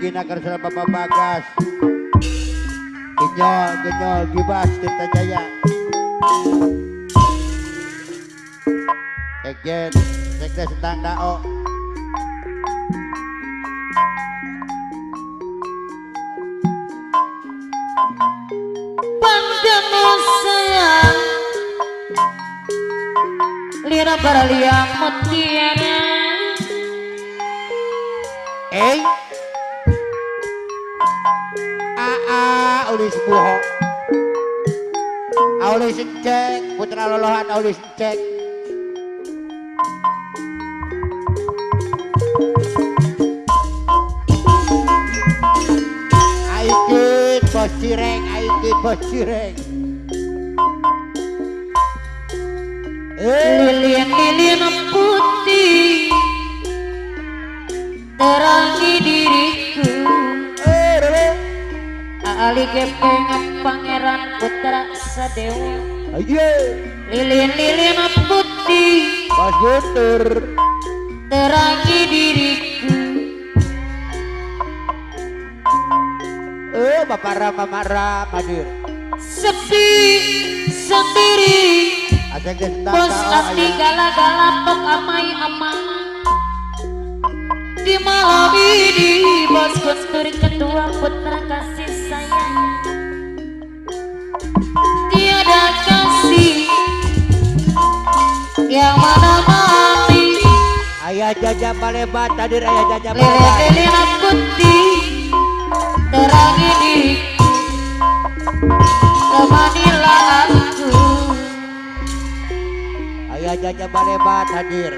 Regina Karsana Bapak Bagas. Genyol, genyol, gibas Tirta Jaya. Sekjen, Sekdes Sendang Dao. Padamu sayang, lira berliang mutiara. Eh, aa, ulis buho, aulis encek, putra lolohan aulis encek. Aikit bos cireng, aikit bos cireng. Lilin-lilin putih terangi diriku. Ali gepengan pangeran putra sadewa. Lilin-lilin putih Bos Guntur terangi diriku. Bapak Rama Rama hadir. Sepi sendiri. Bos ati gala-gala tok amai amai. Di malam ini Bos Guntur ketua putra kasih sayang. Tiada kasih yang menemani. Ayah Jaja Palebat hadir, ayah Jaja Palebat. Lilin-lilin putih terangi diriku, temanilah aku. Ayah Jaja Palebat hadir.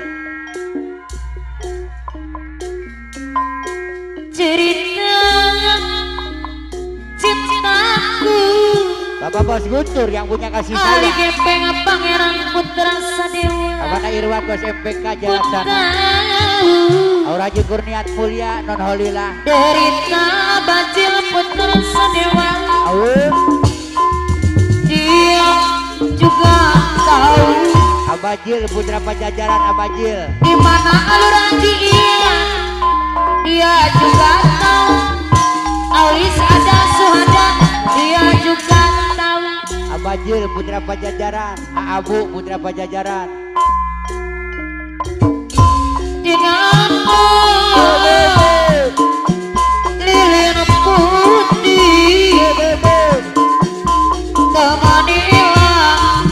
Cerita cintaku Bapak Bos Guntur yang punya kasih sayang. Ali gepeng pangeran putra sadewa. Bapak Irwan Bos MPK Jalaksana. Aura Kurniat Mulia Non Holila. Derita bajil putra sadewa. Dia juga tahu. Abajil putra Pajajaran Abajil. Di mana alur dia, dia juga tahu. Aulis ada suhada, dia juga tahu. Abajil putra Pajajaran, Abu putra Pajajaran. Denganmu lilin putih temanilah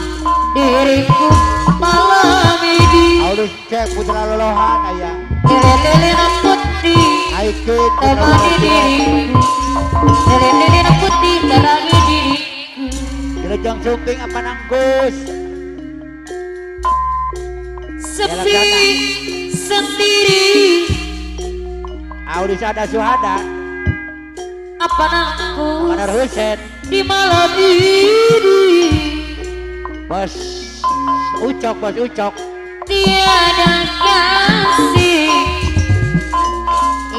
diriku malam ini. Aulis cek putra lolohan ayah. Lilin putih temani diriku. Lilin putih terangi diriku. Jelejong sumping apa nanggus. Sepi sendiri. Aulis ada suhada. Apa nangkus Manar Husen di malam ini. Bos Ucok, Bos Ucok. Tiada kasih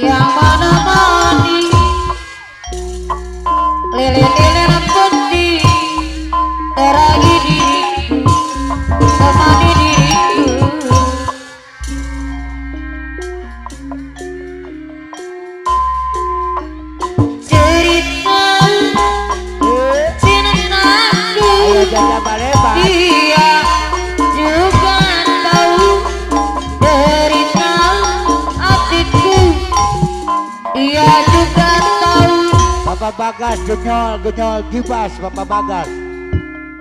yang menemani. Lilin-lilin putih terangi diriku, temani diriku. Cerita cintaku dia juga tahu. Derita hatiku dia juga tahu. Bapak Bagas genyol genyol gibas Bapak Bagas.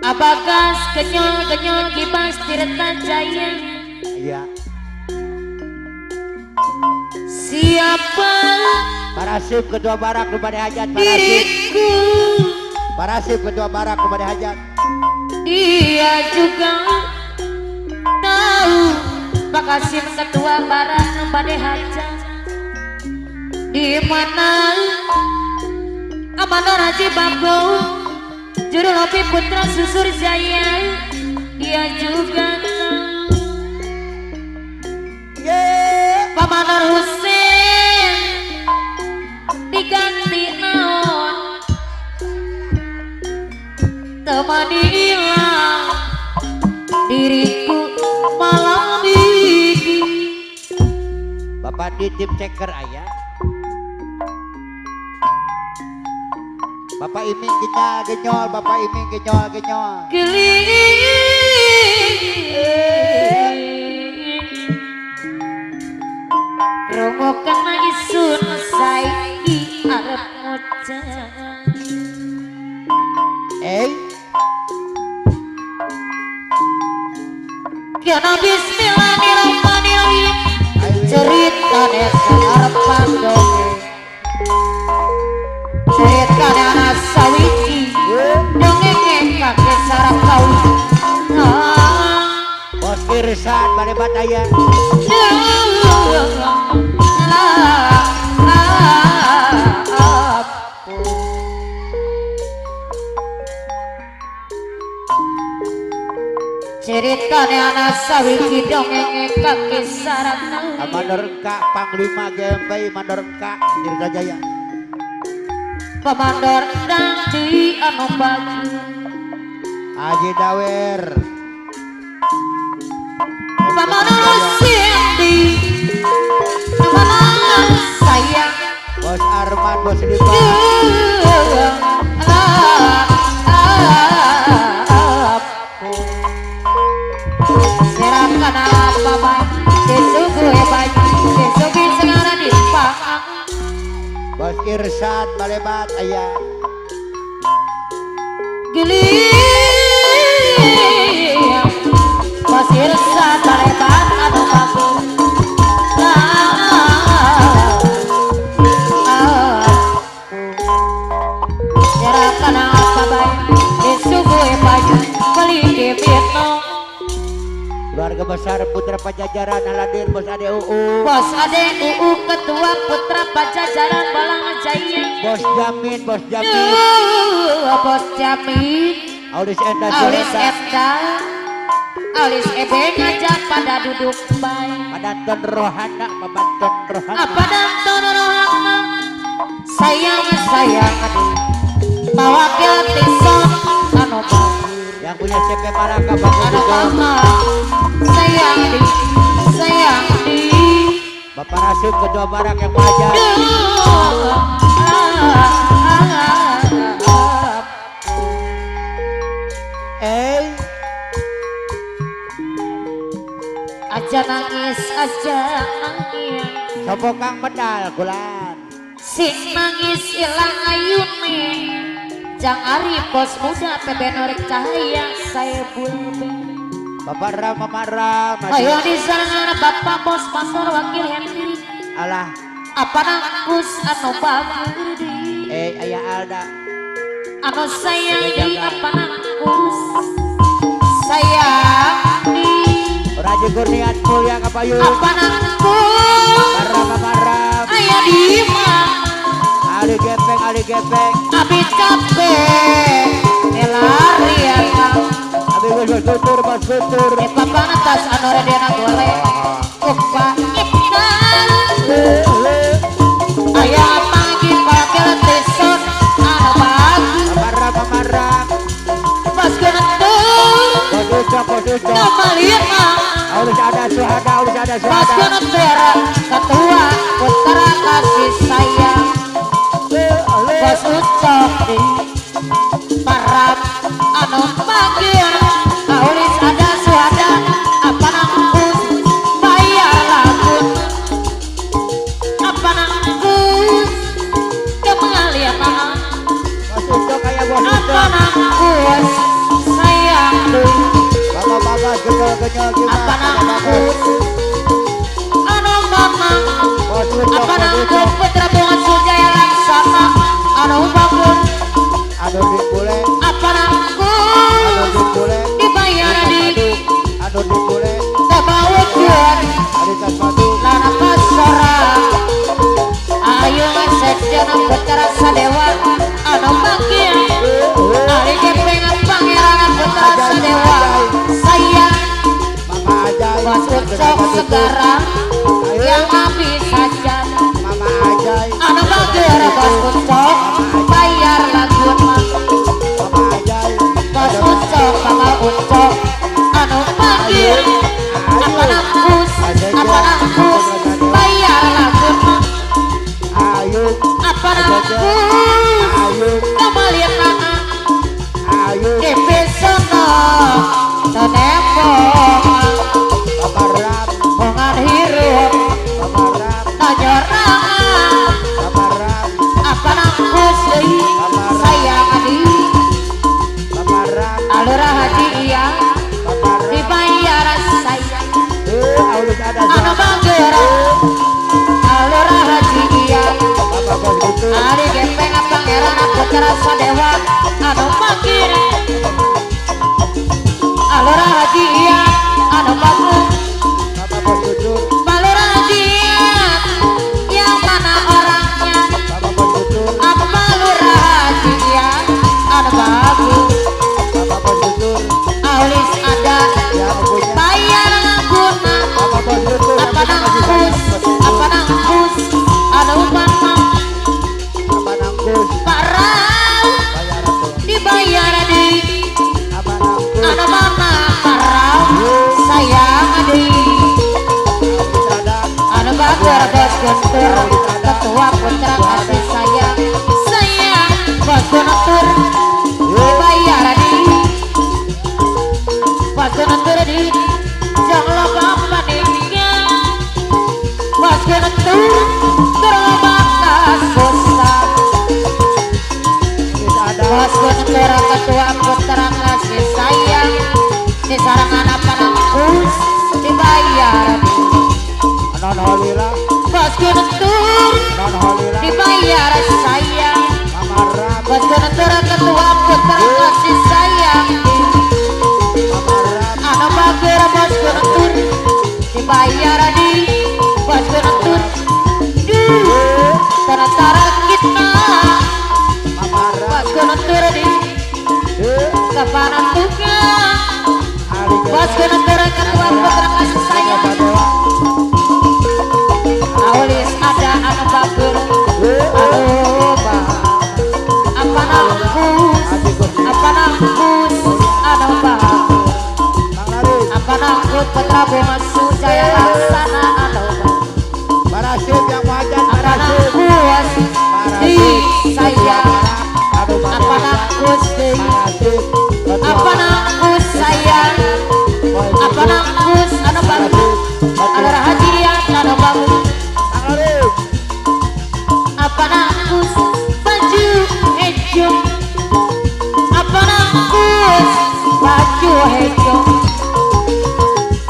Abagas genyol genyol gibas Tirta Jaya. Iya. Siapa Parasip ketua barak kepada hajat Parasip. Diriku Parasip ketua barak kepada hajat. Dia juga tahu. Pak Kasim ketua barak kepada hajat. Di mana Amanor Haji Bago Juru Lopi Putra Susur Jaya. Dia juga tahu. Yeah. Pamanor Husein diganti naon. Temanilah diriku malam ini. Bapak di tim ceker ayah. Bapak Iming genyal genyol, Bapak Iming genyol genyol. Geli krungu kana isun saiki arep ngoceh. Kana bismillahirrahmanirrahim. Ceritane arep pandonge. Ceritane ana sawiji dongenge kakek sarap kau. Bos Irsan bade bataya. Ceritane ana sawiji dongenge kakek sarap kau. Mandorengka Panglima GMPI Mandorengka Tirta Jaya. Komandor endang di anu bagus Haji Dawer. Komandor Cindy Komandor sayang Bos Arman Bos Dipa. Serahkan apa baik disuguhi baik disuguhi segala dipangang. Bos Irsad balebat ayah. Geli Bos Irsad balebat anu bagus. Serahkan apa baik disuguhi baik beli dipitno. Keluarga besar Putra Pajajaran Aladin Bos Ade UU. Bos Ade UU Ketua Putra Pajajaran Balang Jaya. Bos Jamin, Bos Jamin. Bos Jamin. Aulis Enda. Aulis Enda. Aulis Ebeng aja pada duduk baik. Padanton Rohana, Padanton Rohana. Padanton Rohana. Sayang sayang mawakil tison anu yang punya CP Malaka Bapak juga. Sayang di, sayang di. Bapak Rasul Ketua Barak yang mengajar. Aja nangis, aja nangis. Sopo kang medal kulan. Sing nangis ilang ayune. Jang Ari bos muda PB Norek Cahaya saya bulbe. Bapak Ram, Mama Ram. Ayo di sana Bapak Bos Pastor Wakil Henry. Alah. Apa nangkus anu bagus di. Ayah Alda. Anu sayang di apa nangkus. Sayang di. Raja Kurniat Mulia Kapayu. Apa nangkus. Bapak Ram, Mama Ram. Ayah di mana. Ali gepeng, Ali gepeng. Abi capek, lari ya kang. Abi bos tutur, bos tutur. Papan atas anu redena boleh. Upa iptan. Ayah pagi pakai tison anu bagus. Marah, marah. Bos gentur. Bos ucok, bos ucok. Kemalina. Harus ada suhada, harus ada suhada. Bos gentur, ketua putra kasih sayang. Bos ucok di parap anu panggil aulis ada suada apa nangkus bayar lagu apa nangkus kemalian Bos ucok kayak bos ucok apa nangkus sayang bapak-bapak genyol-genyol gimana apa nangkus anu mama apa nangkus putra bunga Sujaya Laksana anu bangun anu dibule apa nangkus anu dibule dibayar di anu dibule tabawukeun arisan padu lana pasora ayo sekjana putra sadewa anu bagian ari gepeng pangeran putra sadewa sayang Mama Ajay Bos Ucok sekarang yang habis saja Mama Ajay anu bager Bos Ucok bayar lagu Mama Ajay Bos Ucok Mama Ucok anu bagir apa nangkus apa nangkus bayar lagu ayo apa nangkus ayo kembali Pangeran Putra Sadewa anu pakir Alora Haji Ian anu bagus Bapak Bos Tutur Balora Haji Ian yang mana orangnya Bapak Bos Tutur Apa Lurah Haji Ian anu bagus Bapak Bos Tutur Aulis ada yang punya bayar guna Bapak Bos Tutur yang apa punya kasih sayang nangkus apa nangkus anu mana Apa nangkus parau bayar tuh dibayar di Apa nangkus anu mana parau sayang di Aulis ada anu bager bos Guntur ketua putra kasih sayang sayang bos Guntur dibayar di bos Guntur di jangan lupa meninggal bos Guntur terbatas susah Aulis ada bos Guntur ketua putra kasih sayang di sarangan apa nangkus dibayar Non Holila bos Guntur Non Holila dibayar sayang Mama Ram bos Guntur ketua putra kasih sayang Mama Ram anu bager bos Guntur dibayar di bos Guntur duh tentara kita Mama Ram bos Guntur di kapanan tukang Ali bos Guntur ketua putra kasih sayang Dewa Aulis ada anu bager anu apa nangkus apa nangkus anu bager Bang Laris apa nangkut putra Bumasu Jaya Laksana anu Barasip yang wajan apa Barasip nangkus di saya Aduh apa nangkus di Barasip apa nangkus sayang apa nangkus anu bagus anu rahajian anu bagus Bang Laris apa nangkus baju hejo apa nangkus baju hejo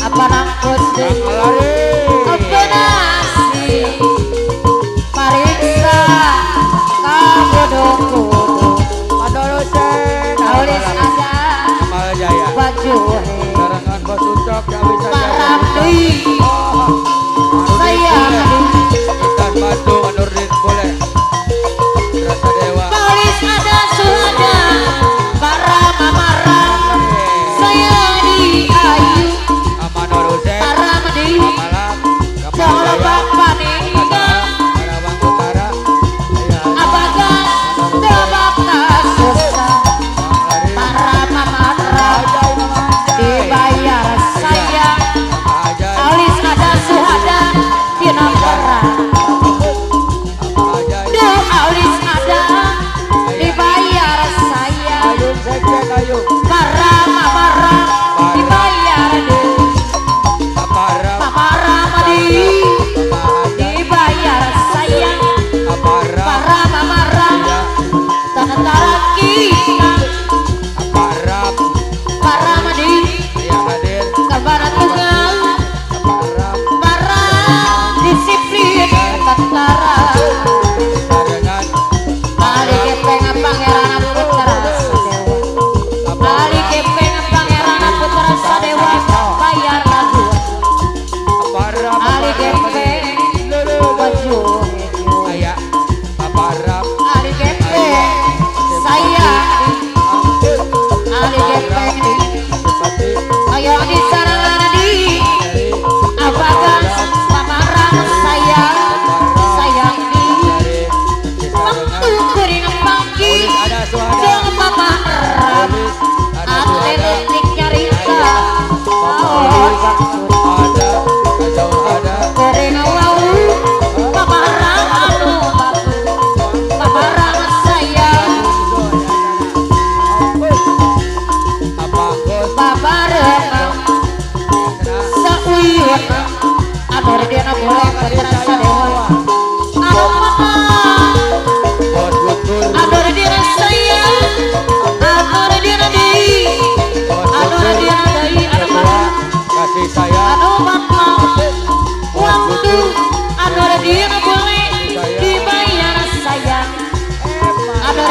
apa nangkus di Bang Laris apa nasi pariksa kagodong-godong Madorosen Aulis ada Kamal Jaya baju hejo Sarangan Bos Ucok yang bisa para deui sayang Ikan Bandung Nurdin boleh Rasa Dewa Paulis ada suhada para mamara saya di ayu Amanur Hussein para medi Malam Kamal jangan Jaya lupa paningan Karawang Utara abagan terbakar susah para mamara dibayar saya Aulis ada suhada dina perang Duh aulis ada dibayar saya Ayung Sekjen Ayung para mamara dibayar deh Aparam mamara madi dibayar saya Aparam para mamara tentara kita Aparam para madi Ya hadir kabar tunggal Aparam para disiplin tentara Sarangan Ali gepeng pangeran putra Sadewa Ali gepeng pangeran putra Sadewa bayar lagu Aparam Ali gepeng baju Ayah Aparam Ali gepeng saya Ali gepeng di ayo di sarangan di apakah pamarang saya sayang di waktu kuring pagi Ada suara jeung mama eram Ada ate suara leutik nyarita naon Ada Kacau ada kuring wau pamarang anu bagus pamarang sayang Apa Gus babareng sauyun anu dina boleh putra Sadewa anu mana Bos Guntur anu dina sayang anu dina deui Bos anu Guntur dina deui anu mana Kasih sayang anu mana waktu anu dina boleh dibayar sayang anu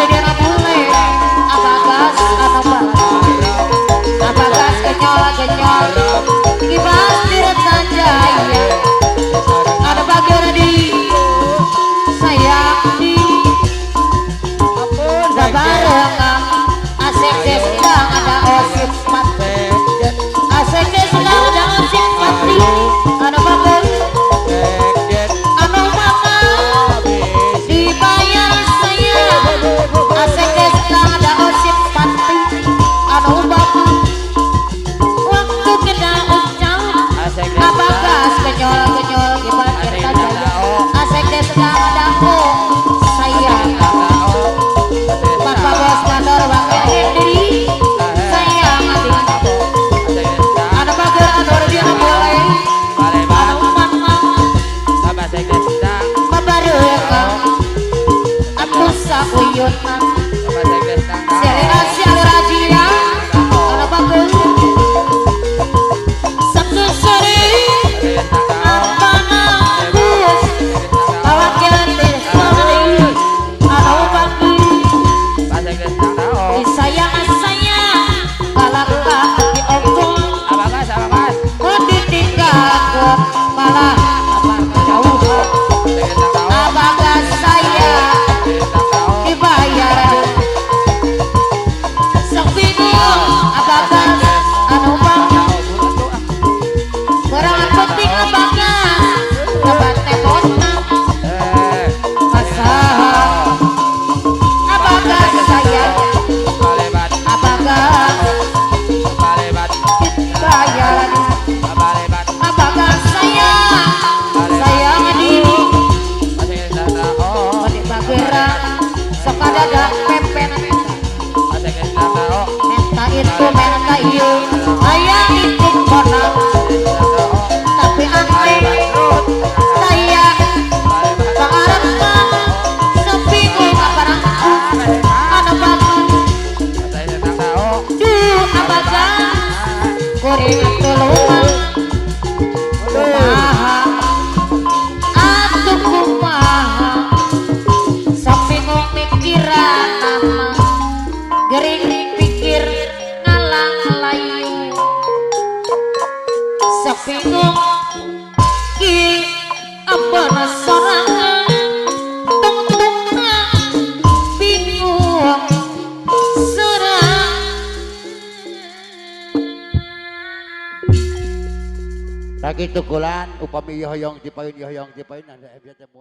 uyutna si Ali Rajia anu bagus Sabtu sore apa Agus wakil sore anu bagus disayang sayang kalaka diongkong ditinggalkan malah jauh apakah saya dibayar sok bingung apakah anu bang barang penting apakah ngebante kota masalah apakah saya apakah dibayar apakah saya sayang di bagera sok ada pepet menta itu menta ieu aya itu konang tapi aneh saya pangarep mah sok bingung aparang anu bagus duh apakah kuring tulungan kumaha atuh kumaha sok bingung mikiran nama gering pikir ngalang layu sok bingung ki apa sorangan tungtungan bingung sorangan. Sakitu kulan upami hoyong dipayun anda teh mun.